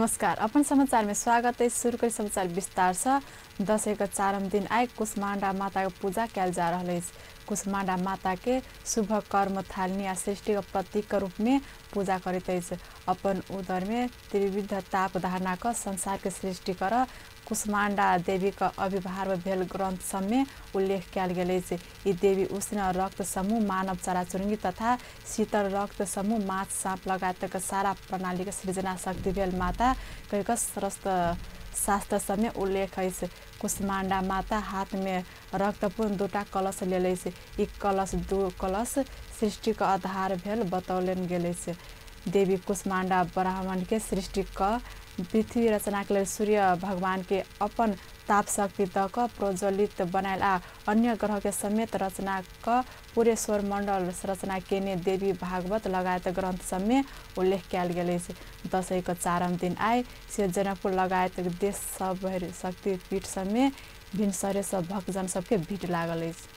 नमस्कार, अपन समाचार में स्वागत है। शुरू करी समाचार विस्तार से। दशैं के चारम दिन आइ कुष्मांडा माता के पूजा कयल जा रहल अछि। कुष्मांडा माता के शुभ कर्म थालनी आ सृष्टि के प्रतीक के रूप में पूजा करैत अछि। अपन उदर में त्रिविध ताप धारणा क संसार के सृष्टि कर कुष्मांडा देवी के अभिभाव भेल ग्रंथ सब में उल्लेख कयल गेल अछि। ई देवी उष्ण रक्त समूह मानव चराचुरुंगी तथा शीतल रक्त समूह माछ साँप लगायत के सारा प्रणाली के सृजना शक्ति भेल माता कहि कऽ शास्त्र सब में उल्लेख अछि। कुष्मांडा माता हाथ में रक्तपूर्ण दूटा कलश लेल अछि। ई कलश दू कलश सृष्टि के आधार भेल बतौलन गेल अछि। देवी कुष्मांडा ब्राह्मण के सृष्टि क पृथ्वी रचना के लेल सूर्य भगवान के अपन ताप शक्ति दऽ कऽ प्रज्वलित बनायल आ अन्य ग्रह के समेत रचना क पूरे सौरमंडल रचना केने देवी भागवत लगायत ग्रंथ सब में उल्लेख कयल गेल अछि। दशैं के चारम दिन आइ से जनकपुर लगायत देश सब भरि शक्तिपीठ सब में भिनसरे सब भक्तजन सबके भीड़ लागल अछि।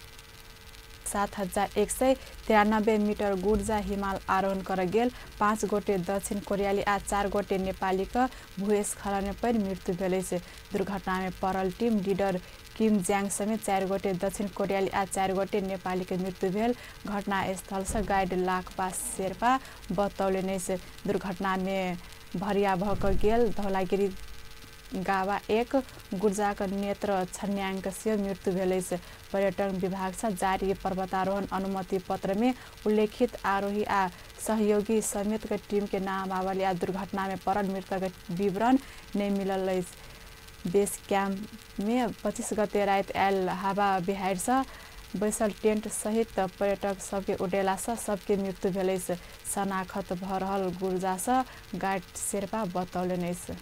7193 मीटर गुर्जा हिमाल आरोहण कर गेल 5 गोटे दक्षिण कोरियाली आ 4 गोटे नेपाली के भूस्खलन में पड़ि मृत्यु भेल अछि। दुर्घटना में पड़ल टीम लीडर किम ज्याङ समेत 4 गोटे दक्षिण कोरियाली आ 4 गोटे नेपाली के मृत्यु भेल घटना स्थल से गाइड लाखपा शेर्पा बतौलनि अछि। दुर्घटना में भरिया भऽ कऽ गेल धौलागिरी गावा 1 गुर्जाक नेत्र छन्याङक सेहो मृत्यु भेल अछि। पर्यटन विभाग से जारी पर्वतारोहण अनुमति पत्र में उल्लेखित आरोही आ सहयोगी समेत के टीम के नामावली आ दुर्घटना में पड़ल मृतक विवरण नहीं मिलल अछि। बेस कैंप में 25 गते राति आयल हवा बिहाड़ि से बैसल टेंट सहित पर्यटक सबके उडेला से सबके मृत्यु भेल अछि। शनाखत भऽ रहल गुर्जा से गाइड शेर्पा बतौलनि अछि।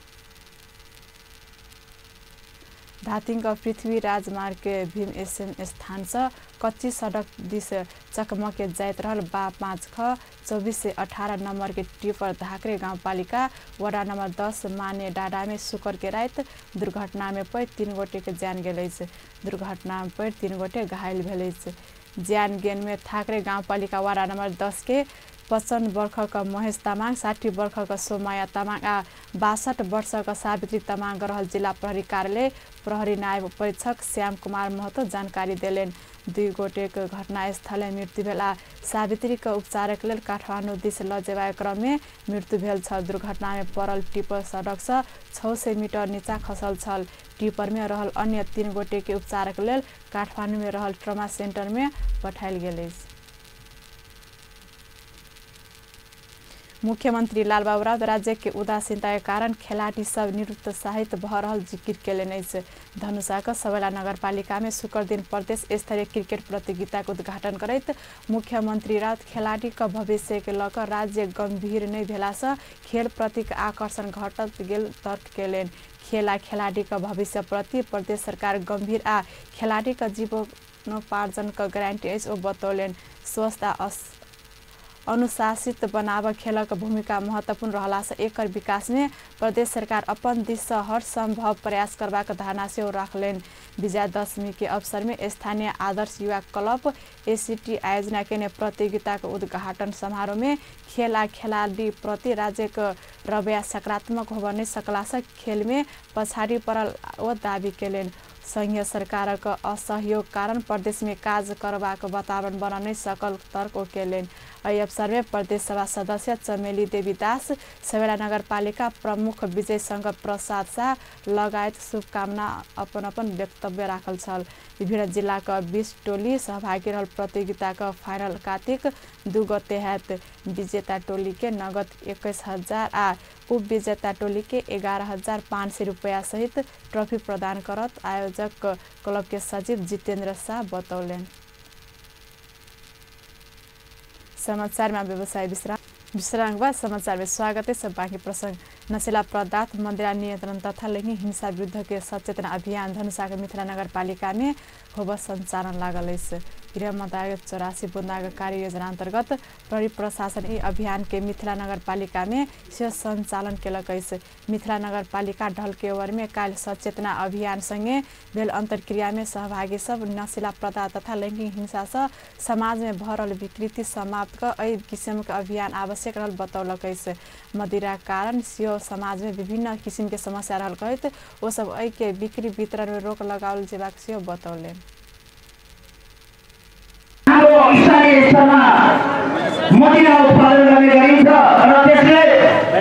धातिङ पृथ्वी राजमार्ग के भीमसेन स्थान से कच्ची सड़क दिस चकमके जाइत रहल बा 5 ख 2418 नंबर के टिपर धाकरे गाउँपालिका वडा नंबर 10 माने डाडा में शुक्र के राति दुर्घटना में पड़ि 3 गोटे के जान गेल अछि। दुर्घटना में पड़ि 3 गोटे घायल भेल अछि। ज्यान गेन में थाकरे गाउँपालिका वडा नंबर 10 के 55 वर्षक महेश तामाङ, 60 वर्षक सोमाया तामाङ आ 62 वर्षक सावित्री तामाङ रहल जिल्ला प्रहरी कार्यालय प्रहरी नायब परीक्षक श्याम कुमार महतो जानकारी देलनि। 2 गोटेक घटनास्थलमे मृत्यु भेल आ सावित्रीक उपचारक लेल काठमाडौँ दिस लऽ जेबाक क्रममे मृत्यु भेल छल। दुर्घटनामे पड़ल टिपर सड़कसँ 600 मीटर नीचा खसल छल। टिपरमे रहल अन्य 3 गोटेके उपचारक लेल काठमाडौँमे रहल ट्रमा सेन्टरमे पठायल गेल अछि। मुख्यमंत्री लालबाबू राउत राज्य के उदासीनता के कारण खेलाड़ी सब निरुत्साहित भऽ रहल जिकिर केलनि अछि। धनुषाक सबैला नगरपालिका में शुक्र दिन प्रदेश स्तरीय क्रिकेट प्रतियोगिता के उद्घाटन करैत मुख्यमंत्री राउत खेलाड़ी के भविष्य के लऽ कऽ राज्य गंभीर नहि भेला से खेल प्रति के आकर्षण घटत गेल तर्क केलनि। खेल आ खेलाड़ी के भविष्य प्रति प्रदेश सरकार गंभीर आ खेलाड़ी के जीवनोपार्जन के गारंटी अछि ओ बतौलनि। स्वस्थ आ अनुशासित बनाब खेलक भूमिका महत्वपूर्ण रहला से एकर विकास में प्रदेश सरकार अपन दिस से हर संभव प्रयास करबाक धारणा सेहो राखलनि। विजयादशमी के अवसर में स्थानीय आदर्श युवा क्लब एसीटी आयोजना केने प्रतियोगिता के उद्घाटन समारोह में खेल आ खेलाड़ी प्रति राज्य के रवैया सकारात्मक होबय नहि सकला से खेल में पछाड़ी पड़ल ओ दावी केलनि। संघीय सरकारक असहयोग कारण प्रदेश में काज करबाक वातावरण बन नहि सकल तर्क ओ केलनि। एहि अवसर में प्रदेश सभा सदस्य चमेली देवी दास, सबेला नगरपालिका प्रमुख विजय शंकर प्रसाद शाह लगायत शुभकामना अपन अपन वक्तव्य राखल छल। विभिन्न जिलाक 20 टोली सहभागी रहल प्रतियोगिताक फाइनल कार्तिक 2 गते हैत। विजेता टोली के नगद 21,000 आ उपविजेता टोली के 11,500 रुपया सहित ट्रॉफी प्रदान करत आयोजक क्लब के सचिव जितेंद्र शाह बतौलनि। समाचार में व्यवसाय विश्राम बाद समाचार में स्वागत है। सब बाकी प्रसंग नशीला पदार्थ मदिरा नियंत्रण तथा लैंगिक हिंसा विरुद्ध के सचेतना अभियान धनुषा के मिथिला नगरपालिका में होब संचालन लागल अछि। गृह मन्त्रालय 84 बुँदाक कार्ययोजना अन्तर्गत प्रहरी प्रशासन ई अभियान के मिथिला नगरपालिका में सेहो संचालन केलक अछि। मिथिला नगरपालिका ढलकेवर में काल्हि सचेतना अभियान संगे भेल अन्तर्क्रिया में सहभागी सब नशीला पदार्थ तथा लैंगिक हिंसा से समाज में भरल विकृति समाप्त क एहि किसिम के अभियान आवश्यक रहल बतौलक अछि। मदिरा कारण सेहो समाज में विभिन्न किसिम के समस्या रहल कहैत ओ सब एहि के बिक्री वितरण में रोक लगाओल जेबाक सेहो बतौलनि। स्थानीय स्तरमा मदिरा उत्पादन गर्ने गरिन्छ र त्यसले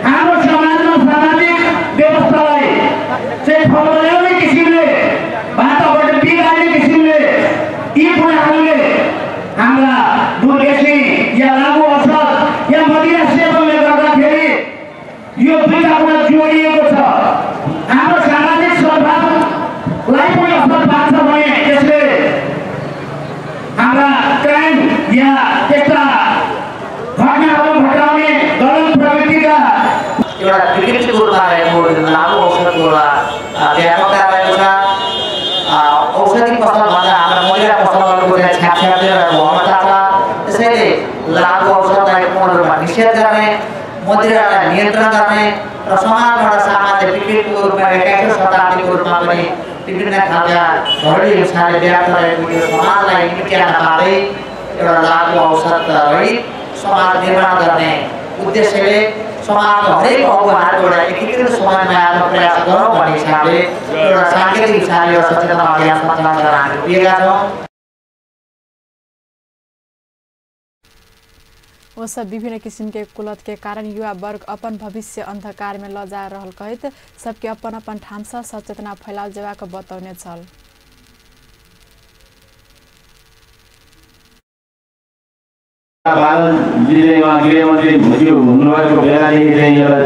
हाम्रो समाजमा सामाजिक व्यवस्थालाई चाहिँ फलल्याउने किसिमले वातावरण बिगार्ने किसिमले यी कुराहरूले हाम्रा दुर्व्यसनी या लागु औषध या मदिरा सेवनले गर्दाखेरि यो दुईटा कुरा जोडिएको छ। हाम्रो सामाजिक सद्भावलाई पनि असर पार्छ भने यसले हाम्रा क्राइम या त्यस्ता घटनाहरू घटाउने गलत प्रवृत्तिका एउटा विकृतिको रूपमा रहेको लागु औषधको एउटा व्यापकता रहेको छ। औषधि पसलभन्दा हाम्रा मदिरा पसलहरूको त्यहाँ छ्यापछ्याप्दै रहेको अवस्था छ। त्यसैले लागु औषधलाई पूर्ण रूपमा निषेध गर्ने, मदिरालाई नियन्त्रण गर्ने र समाजमा एउटा सामाजिक विकृतिको रूपमा 21औं शताब्दीको रूपमा पनि विभिन्न खालका घरेलु हिंसाले व्याप्त रहेको यो समाजलाई निप्ट्याउन पार्दै एउटा लागु औषध रहित समाज निर्माण गर्ने उद्देश्यले समाजको हरेक अगुवाहरूको एउटा एकीकृत समन्वयात्मक प्रयास गरौँ भन्ने हिसाबले एउटा साङ्केतिक हिसाबले एउटा सचेतना अभियान सञ्चालन गरेर हामी पुगेका छौँ। वो सब विभिन्न किसिम के कुलत के कारण युवा वर्ग अपन भविष्य अंधकार में ल जा रहल कहैत सबके अपन अपन ठाम से सचेतना फैलाओल जेबाक बतौने छल। बालनजीले उहाँ गृहमन्त्री ज्यू हुनुभएको बेलादेखि चाहिँ एउटा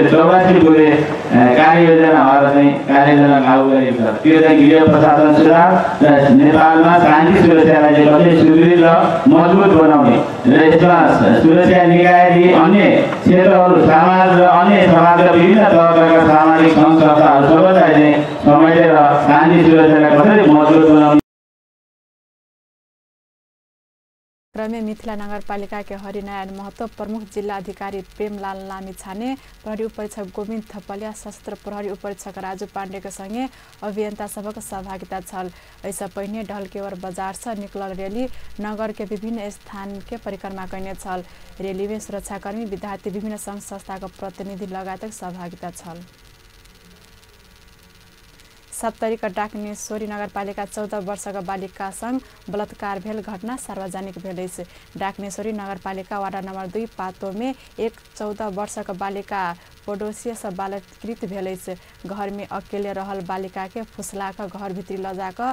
84 बुँदे कार्ययोजना भएर चाहिँ कार्ययोजना लागू गरेको छ। त्यो चाहिँ गृह प्रशासन सुधार र नेपालमा शान्ति सुरक्षालाई चाहिँ कसरी सुदृढ र मजबुत बनाउने र यसमा सुरक्षा निकायदेखि अन्य क्षेत्रहरू समाज र अन्य समाजका विभिन्न तहका सामाजिक सङ्घ संस्थाहरू सबैलाई चाहिँ समेटेर शान्ति सुरक्षालाई कसरी मजबुत बनाउने। क्रममे मिथिला नगरपालिका के हरिनारायण महतो, प्रमुख जिल्ला अधिकारी प्रेमलाल लामिछाने, प्रहरी उपरीक्षक गोविन्द थपलिया, सशस्त्र प्रहरी उपरीक्षक राजु पाण्डेको सँगै अभियन्ता सभक सहभागिता छल। एहिसँ पहिने ढलकेवर बजार से निकलल रैली नगर के विभिन्न स्थान के परिक्रमा कयने छल। रैली में सुरक्षाकर्मी, विद्यार्थी, विभिन्न संघ संस्थाको प्रतिनिधि लगायतक सहभागिता छल। सप्तरीका डाकनेश्वरी नगरपालिका 14 वर्षका बालिकासँग बलात्कार भेल घटना सार्वजनिक भेल अछि। डाकनेश्वरी नगरपालिका वार्ड नम्बर 2 पातो में एक 14 वर्षका बालिका पड़ोसीसँ बलात्कृत भेल अछि। घर में अकेले रहल बालिका के फुसला कऽ घर भित्री लऽ जा कऽ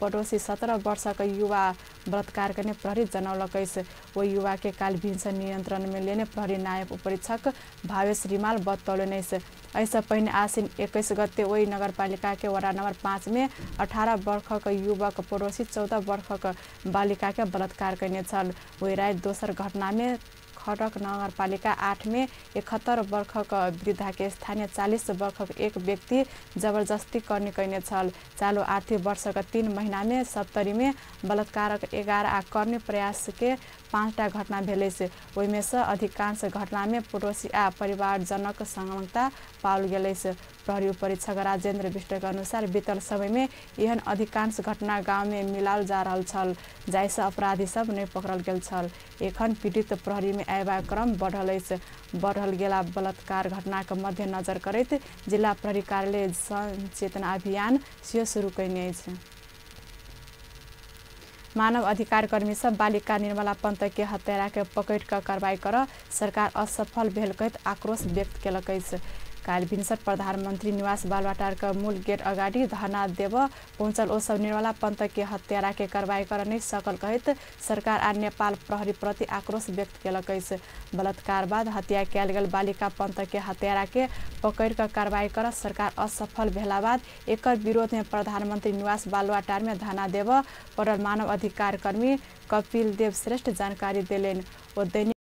पड़ोसी 17 वर्षका युवा बलात्कार करने प्रहरी जनौलक अछि। ओ युवा के काल्हि भिनसर नियंत्रण में लेने प्रहरी नायब उपरीक्षक भावेश रिमाल बतौलनि अछि। एहिसँ पहिने आश्विन 21 गते ओहि नगरपालिका के वार्ड नम्बर 5 में 18 वर्षक युवक पड़ोसी 14 वर्षक बालिका के बलात्कार कयने छल। ओहि राति दोसर घटना में खड़क नगरपालिका 8 में 71 वर्षक वृद्धा के स्थानीय 40 वर्षक एक व्यक्ति जबरजस्ती करने कयने छल। चालू आर्थिक वर्षक 3 महीना में सप्तरी में बलात्कारक 11 आ करने प्रयास के 5टा घटना भेल अछि। ओहिमे सँ अधिकांश घटना में पड़ोसी आ परिवारजनक संलग्नता पाओल गेल अछि। प्रहरी उपरीक्षक राजेन्द्र विष्टके अनुसार बीतल समय में एहन अधिकांश घटना गांव में मिलाओल जा रहल छल, जाहिसँ अपराधी सब नहि पकड़ल गेल छल। एखन पीड़ित प्रहरी में अयबाक क्रम बढ़ल अछि। बढ़ल गेला बलात्कार घटनाक मध्य नजर करैत जिला प्रहरी कार्यालय सचेतना अभियान सेहो शुरू कयने अछि। मानव अधिकार कर्मी सब बालिका निर्मला पंत के हत्यारा के पकड़ कऽ कार्रवाई कर सरकार असफल भेल कहैत आक्रोश व्यक्त केलक अछि। काल्हि भिनसर प्रधानमन्त्री निवास बालुवाटारक मूल गेट अगाडि धरना देब पहुँचल ओ सब निर्मला पंत के हत्यारा के कार्रवाई कर नहि सकल कहैत सरकार आ नेपाल प्रहरी प्रति आक्रोश व्यक्त केलक अछि। बलात्कार बाद हत्या कयल गेल बालिका पंत के हत्यारा के पकड़ कऽ कार्रवाई कर सरकार असफल भेला बाद एकर विरोध में प्रधानमन्त्री निवास बालुवाटार में धरना देब पड़ल मानव अधिकार कर्मी कपिल देव श्रेष्ठ जानकारी देलनि। ओ दैनिक